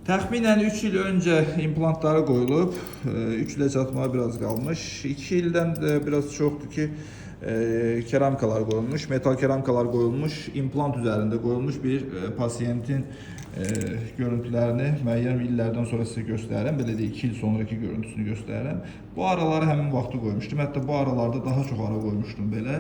Təxminən 3 il öncə implantları qoyulub, 3 ilə çatmağa biraz qalmış. 2 ildən də biraz çoxdur ki, keramikalar qoyulmuş, metal keramikalar qoyulmuş, implant üzərində qoyulmuş bir pasiyentin görüntülərini müəyyən illərdən sonra sizə göstərirəm. Belə deyək, 2 il sonraki görüntüsünü göstərirəm. Bu araları həmin vaxtı qoymuşdum. Hətta bu aralarda daha çox ara qoymuşdum belə.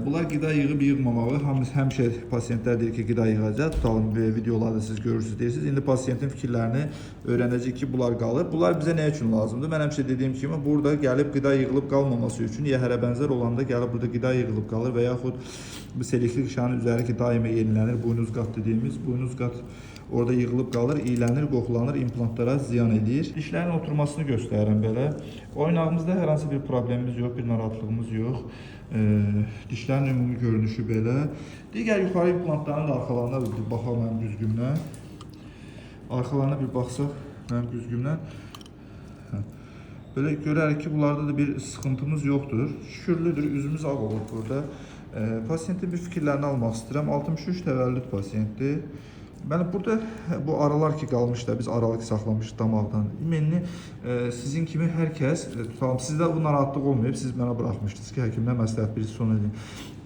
Bunlar qida yığıb yığmamağı, hamısı həmişə pasiyentlər deyir ki, qida yığacaq. Tutalım videolarda siz görürsüz deyirsiniz. İndi pasiyentin fikirlərini öyrənəcəyik ki, bunlar qalır. Bunlar bizə nə üçün lazımdır? Mən həmişə dediyim kimi burada gəlib qida yığılıb qalmaması üçün yəhərə bənzər olanda gəlib burada qida yığılıb qalır və yaxud bu selikli qişanın üzəri ki daima yenilənir, buynuz qat dediyimiz buynuz qat orada yığılıb qalır, iylənir, qoxulanır, implantlara ziyan eləyir. Dişlərin oturmasını göstərirəm belə. Oynağımızda hər hansı bir problemimiz yox, bir narahatlığımız yox. Dişlərin ümumi görünüşü belə. Digər yuxarı implantların da arxalarına bir baxaq mənim güzgümlə. Arxalarına bir baxsaq mənim güzgümlə. Hə. Belə görərik ki, bunlarda da bir sıxıntımız yoxdur. Şükürlüdür, üzümüz ağ olur burada. Pasiyentin bir fikirlərini almaq istəyirəm. 63 təvəllüd pasiyentdir. Bəli, burada bu aralar ki qalmış da biz aralıq saxlamışıq damaqdan. İmenli sizin kimi hər kəs tutalım sizdə bu narahatlıq olmayıb, siz mənə buraxmışdınız ki, həkimlə məsləhət bir sonra edin.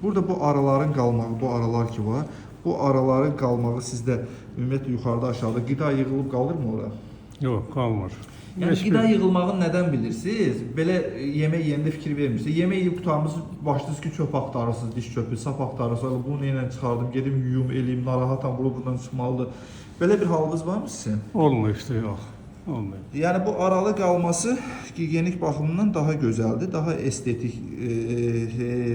Burada bu araların qalmağı, bu aralar ki var, bu araların qalmağı sizdə ümumiyyətlə yuxarıda aşağıda qida yığılıb qalırmı ora? Yox, qalmır. Yəni Heç bir- qida yığılmağını nədən bilirsiniz? Belə yemək yeyəndə fikir vermirsiniz. Yemək yeyib qurtarmısınız, başlayırsınız ki, çöp axtarırsınız, diş çöpü, sap axtarırsınız. Bunu nə ilə çıxardım, gedim yuyum, eləyim, narahatam, bunu buradan çıxmalıdır. Belə bir halınız varmı sizin? Olmayıbdı, yox. Olmayıb. Yəni bu aralı qalması gigiyenik baxımından daha gözəldir, daha estetik,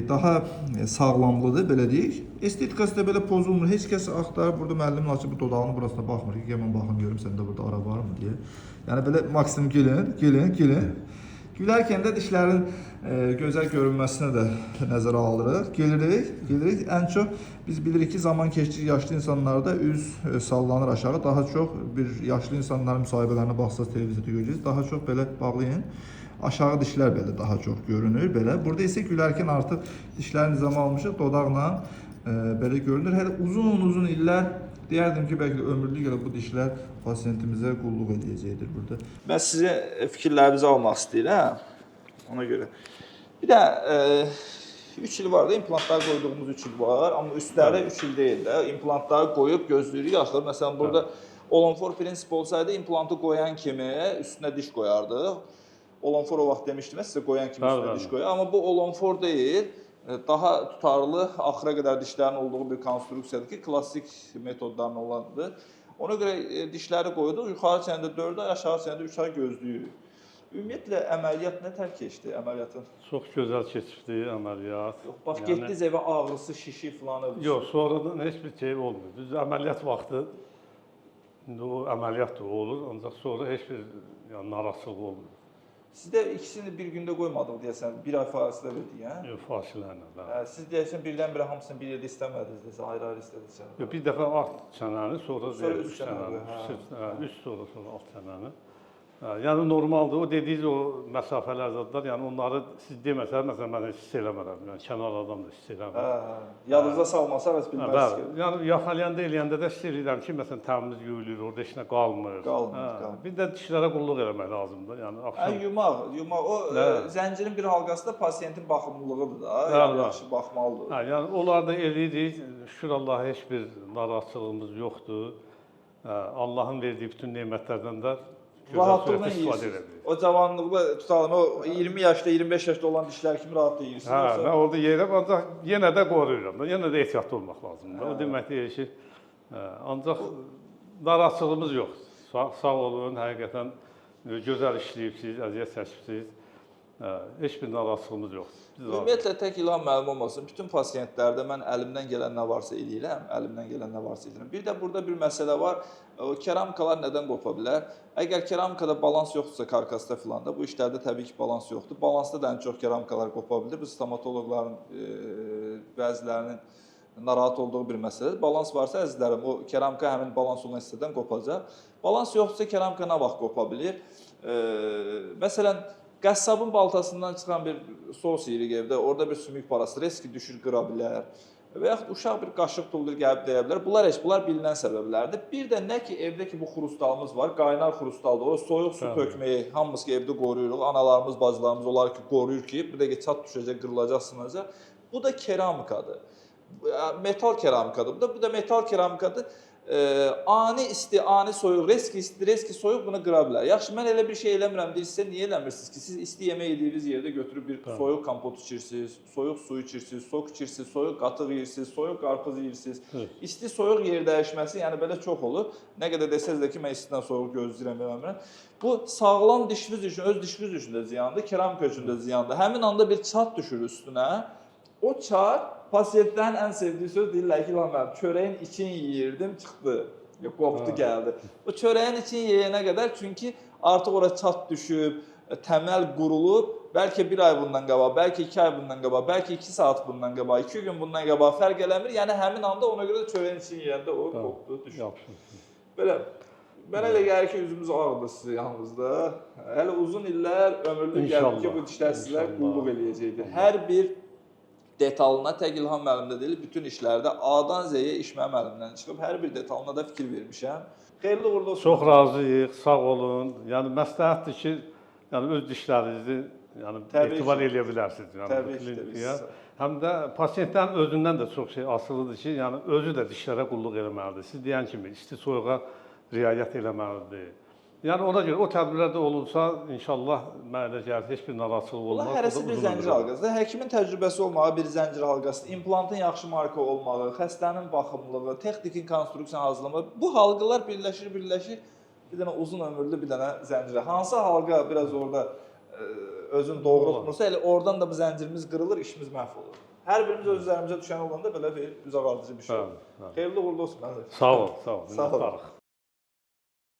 daha sağlamlıdır, belə deyək. Estetikası da belə pozulmur. Heç kəs axtarıb burada müəllimin açıb bu dodağının burasına baxmır ki, gəl mən baxım görüm səndə burada ara varmı deyə. Yəni belə maksimum gülün, gülün, gülün. Gülərkən də dişlərin gözəl görünməsinə də nəzərə alırıq. Gülürük, gülürük. Ən çox biz bilirik ki, zaman keçdikcə yaşlı insanlarda üz sallanır aşağı. Daha çox bir yaşlı insanların müsahibələrinə baxsaz televizorda görəcəksiniz. Daha çox belə bağlayın. Aşağı dişlər belə daha çox görünür belə. Burada isə gülərkən artıq dişləri nizama almışıq, dodaqla belə görünür. Hələ uzun-uzun illər deyərdim ki, bəlkə də ömürlük elə bu dişlər pasiyentimizə qulluq eləyəcəkdir burada. Mən sizə fikirlərinizi almaq istəyirəm. Ona görə. Bir də 3 il var da implantlar qoyduğumuz 3 il var, amma üstləri 3 il deyil də. İmplantları qoyub gözləyirik axır. Məsələn burada Olonfor prinsip olsaydı implantı qoyan kimi üstünə diş qoyardıq. Olonfor o vaxt demişdim sizə qoyan kimi üstünə diş qoyar, amma bu Olonfor deyil. Daha tutarlı, axıra qədər dişlərin olduğu bir konstruksiyadır ki, klassik metodların olandır. Ona görə dişləri qoyduq, yuxarı çənədə 4 ay, aşağı çənədə 3 ay gözləyirik. Ümumiyyətlə əməliyyat nə tər keçdi əməliyyatın? Çox gözəl keçibdi əməliyyat. Yox, bax Yəni- getdiniz evə ağrısı, şişi filanı. Yox, sonradan heç bir şey olmuyor. Düz əməliyyat vaxtı indi o əməliyyat da olur, ancaq sonra heç bir yəni narahatlıq olmuyor. Sizdə ikisini bir gündə qoymadıq deyəsən, bir ay fasilə verdik, hə? Yox, fasilə ilə. Bəli. Hə, siz deyəsən birdən-birə hamısını bir yerdə istəmədiniz desə, ayrı-ayrı istədiniz. Yox, bir dəfə alt çənəni, sonra, Sonra üst üst çənəni, çənəni, hə. hə, üst sonra alt çənəni. Hə, yəni normaldır. O dediyiniz o məsafələr zadlar, yəni onları siz deməsəniz, məsələn mən heç hiss eləmərəm. Yəni kənar adam da hiss eləmir. Hə, hə. Yadınıza salmasaq heç Hə, bilməzsiniz bəli. ki. Yəni yaxalayanda eləyəndə də hiss eləyirəm ki, məsələn təmiz yuyulur, orada heç nə qalmır. Qalmır, Hə, qalmır. Bir də dişlərə qulluq eləmək lazımdır. Yəni Hə, axşam yumaq, yumaq. O Hə. zəncirin bir halqası da pasiyentin baxımlılığıdır da. Hə, Yəni hə. yaxşı baxmalıdır. Hə, yəni onları da eləyirik. Şükür Allaha heç bir narahatçılığımız yoxdur. Hə, Allahın verdiyi bütün nemətlərdən də gözəl Rahatlıqla surətdə istifadə yeyirsiniz. edə bilirik. O cavanlıqda tutalım, o 20 yaşda, 25 yaşda olan dişlər kimi rahat yeyirsiniz. Hə, yoxsa- mən orada yeyirəm, ancaq yenə də qoruyuram da, yenə də ehtiyatlı olmaq lazımdır. O demək deyil ki, hə, ancaq narahatçılığımız yoxdur. Sağ olun, həqiqətən gözəl işləyibsiz, əziyyət çəkibsiz. Hə, heç bir narahatçılığımız yoxdur. Biz razıyıq. Ümumiyyətlə tək İlham müəllim olmasın, bütün pasiyentlərdə mən əlimdən gələn nə varsa eləyirəm, əlimdən gələn nə varsa eləyirəm. Bir də burada bir məsələ var. O keramikalar nədən qopa bilər? Əgər keramikada balans yoxdursa karkasda filan da, bu işlərdə təbii ki, balans yoxdur. Balansda da ən çox keramikalar qopa bilir. Bu stomatoloqların bəzilərinin narahat olduğu bir məsələdir. Balans varsa əzizlərim, o keramika həmin balans olan hissədən qopacaq. Balans yoxdursa keramika nə vaxt qopa bilir? Məsələn, qəssabın baltasından çıxan bir sos yeyirik evdə, orada bir sümük parası riski düşür, qıra bilər. Və yaxud uşaq bir qaşıq tullayır, gəlib deyə bilər. Bunlar heç bunlar bilinən səbəblərdir. Bir də nə ki evdə ki bu xrustalımız var, qaynar xrustaldır. O soyuq su tökməyi hamımız ki evdə qoruyuruq. Analarımız, bacılarımız onlar ki qoruyur ki, bir dəqiqə çat düşəcək, qırılacaq, sınacaq. Bu da keramikadır. Metal keramikadır. Bu da metal keramikadır. Ani isti, ani soyuq, reski isti, reski soyuq bunu qıra bilər. Yaxşı, mən elə bir şey eləmirəm deyirsə, niyə eləmirsiniz ki? Siz isti yemək yediyiniz yerdə götürüb bir soyuq kompot içirsiniz, soyuq su içirsiniz, sok içirsiniz, soyuq qatıq yeyirsiniz, soyuq qarpız yeyirsiniz. İsti soyuq yer dəyişməsi, yəni belə çox olur. Nə qədər desəz də ki, mən istidən soyuq gözləyirəm, eləmirəm. Bu sağlam dişiniz üçün, öz dişiniz üçün də ziyandır, keramika üçün də ziyandır. Həmin anda bir çat düşür üstünə. O çat pasiyentlərin ən sevdiyi söz deyirlər ki, lan mənim çörəyin için yeyirdim, çıxdı. Ya, qopdu, gəldi. O çörəyin için yeyənə qədər, çünki artıq ora çat düşüb, təməl qurulub, bəlkə bir ay bundan qabaq, bəlkə 2 ay bundan qabaq, bəlkə 2 saat bundan qabaq, 2 gün bundan qabaq fərq eləmir. Yəni həmin anda ona görə də çörəyin için yeyəndə o qopdu, düşdü. Yapışır. Belə mənə elə gəlir ki, üzümüz ağdır sizin yanınızda. Hələ uzun illər ömürlük gəldi ki, bu dişlər sizə qulluq eləyəcəkdir. Hər bir detalına tək İlham müəllimdə deyil, bütün işlərdə A-dan Z-yə iş mənim əlimdən çıxıb. Hər bir detalına da fikir vermişəm. Xeyirli uğurlu olsun. Çox razıyıq, sağ olun. Yəni məsləhətdir ki, yəni öz dişlərinizi yəni Təbii etibar ki. eləyə bilərsiniz. Yəni Təbii ki, təbii klinikaya. ki. Həm də pasiyentlərin özündən də çox şey asılıdır ki, yəni özü də dişlərə qulluq eləməlidir. Siz deyən kimi isti soyuğa riayət eləməlidir. Yəni ona görə o tədbirlər də olunsa, inşallah mənə elə gəlir heç bir narahatçılıq olmaz. Bunlar hərəsi O da bir uzun zəncir ömürlü. halqasıdır. Həkimin təcrübəsi olmağı bir zəncir halqasıdır. İmplantın yaxşı marka olmağı, xəstənin baxımlılığı, texniki konstruksiyanı hazırlamağı. Bu halqalar birləşir, birləşir. Bir dənə uzun ömürlü bir dənə zəncirə. Hansı halqa biraz orada özünü doğrultmursa, elə oradan da bu zəncirimiz qırılır, işimiz məhv olur. Hər birimiz öz üzərimizə düşən olanda belə bir üz ağardıcı bir şey olur. Bəli, bəli. Xeyirli uğurlu olsun. Mənim. Sağ ol, sağ ol. Sağ ol. Minnətdarıq.